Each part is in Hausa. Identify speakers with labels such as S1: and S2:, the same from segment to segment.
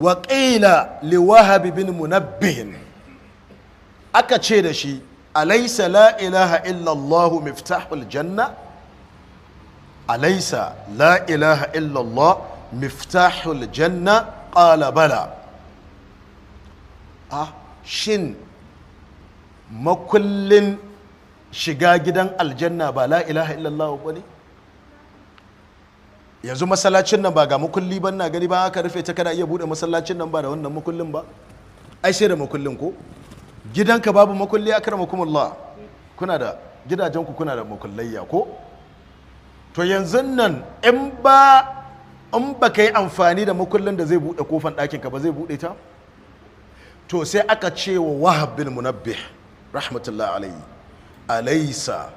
S1: Wa qila li Wahab bin Munabbih, aka ce da shi, alaysa la ilaha illa Allah miftahul janna? Alaysa la ilaha illa Allah miftahul janna? Qala bala. Ah, shin makullin shiga gidan aljanna ba la ilaha illallah ba ne? Yanzu masallacin nan ba ga makulli ban na gani ba, aka rufe ta, kana iya bude masallacin nan ba da wannan makullin ba? Ai sai da makullin. Ko gidanka babu makulli? Akramakumullah, kuna da gidajenku, kuna da makullayya ko? To yanzu nan in ba ka yi amfani da makullin da zai bude kofan ɗakin ka ba, zai bude ta? To sai aka ce wa Wahab bin Munabbih rahmatullahi alayhi, alaysa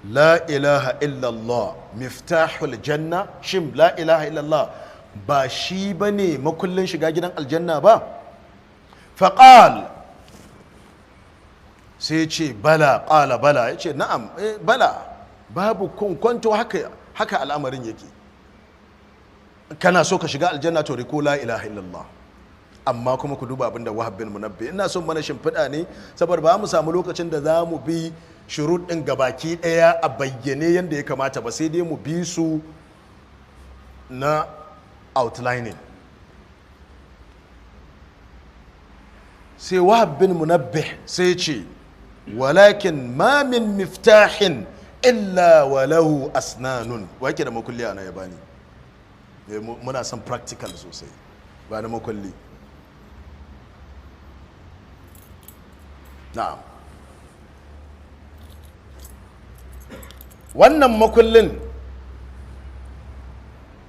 S1: la ilaha illallah miftahul janna? Shin la ilaha illallah ba shi bane makullin shiga gidan aljanna ba? Faqal, sai ce bala. Qala bala, ya ce na'am, bala, babu kwanto, haka haka al'amarin yake. Kana so ka shiga aljanna, to riko la ilaha illallah. Amma kuma ku duba abinda Wahab bin Munabbi, ina son mana shimfiɗa ne saboda ba mu samu lokacin da za mu bi shurut ɗin gabaki ɗaya a bayyane yadda ya kamata ba, sai dai mu bi su na outlining. Sai Wahab bin Munabbih sai ce, walakin ma min miftahin illa walahu asnanun. Wa yake da makulli ana ya bani? Muna son practical sosai. Ba na makulli. Na'am, wannan makullin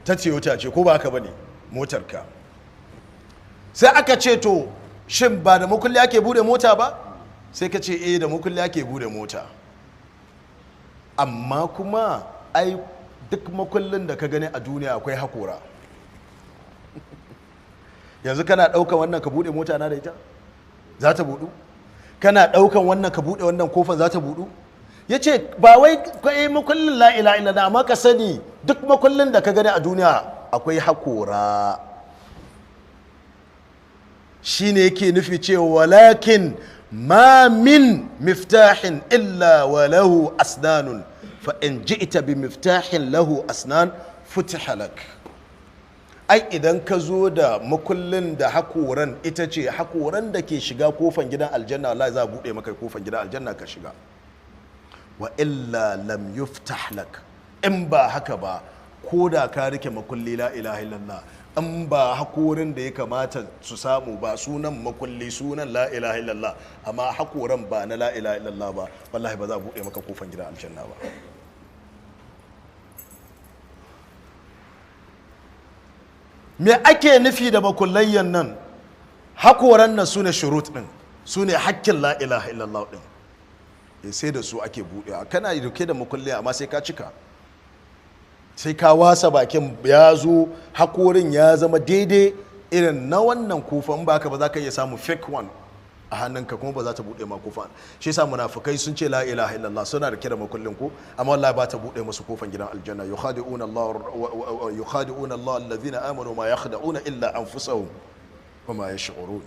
S1: ta Toyota ce ko ba haka bane? Motarka. Sai aka ce, to shin ba da makulli ake bude mota ba? Sai ka ce eh, da makulli ake bude mota, amma kuma ai duk makullin da ka gani a duniya akwai hakora. Yanzu kana ɗaukan wannan ka bude mota na da ita, za ta budu? Kana ɗaukan wannan ka bude wannan kofan, za ta budu? Ya ce ba wai kai makullin la ilaha illallah, amma ka sani duk makullin da ka gani a duniya akwai hakora. Shine yake nufi cewa walakin ma min miftahin illa walahu asnanun, fa in ji'ta bi miftahin lahu asnan futiha lak. Ai idan ka zo da makullin da hakoran, ita ce hakoran da ke shiga kofan gidan aljanna, Allah za a buɗe maka kofan gidan aljanna ka shiga. Wa illa lam yuftah lak. In ba haka ba, ko da ka rike makulli la ilaha illallah, in ba hakorin da ya kamata su samu ba, sunan makulli sunan la ilaha illallah, amma hakoran ba na la ilaha illallah ba, wallahi ba za a buɗe maka kofan gidan aljanna ba. Me ake nufi da makullayyan nan? Hakoran nan su ne shurut ɗin, su ne hakkin la ilaha illallah ɗin, sai da su ake buɗewa. Kana rike da makulli amma sai ka cika, sai ka wasa bakin ya zo hakorin ya zama daidai irin na wannan kufa. In baka ba, za ka iya samu fake one a hannunka kuma ba za ta buɗe ma kufa. Shi yasa munafikai sun ce la ilaha illallah, suna rike da makullin ko, amma wallahi ba ta buɗe musu kofan gidan aljanna. Yukhadi'una Allah yukhadi'una Allah alladhina amanu ma yakhda'una illa anfusahum wa ma yash'urun.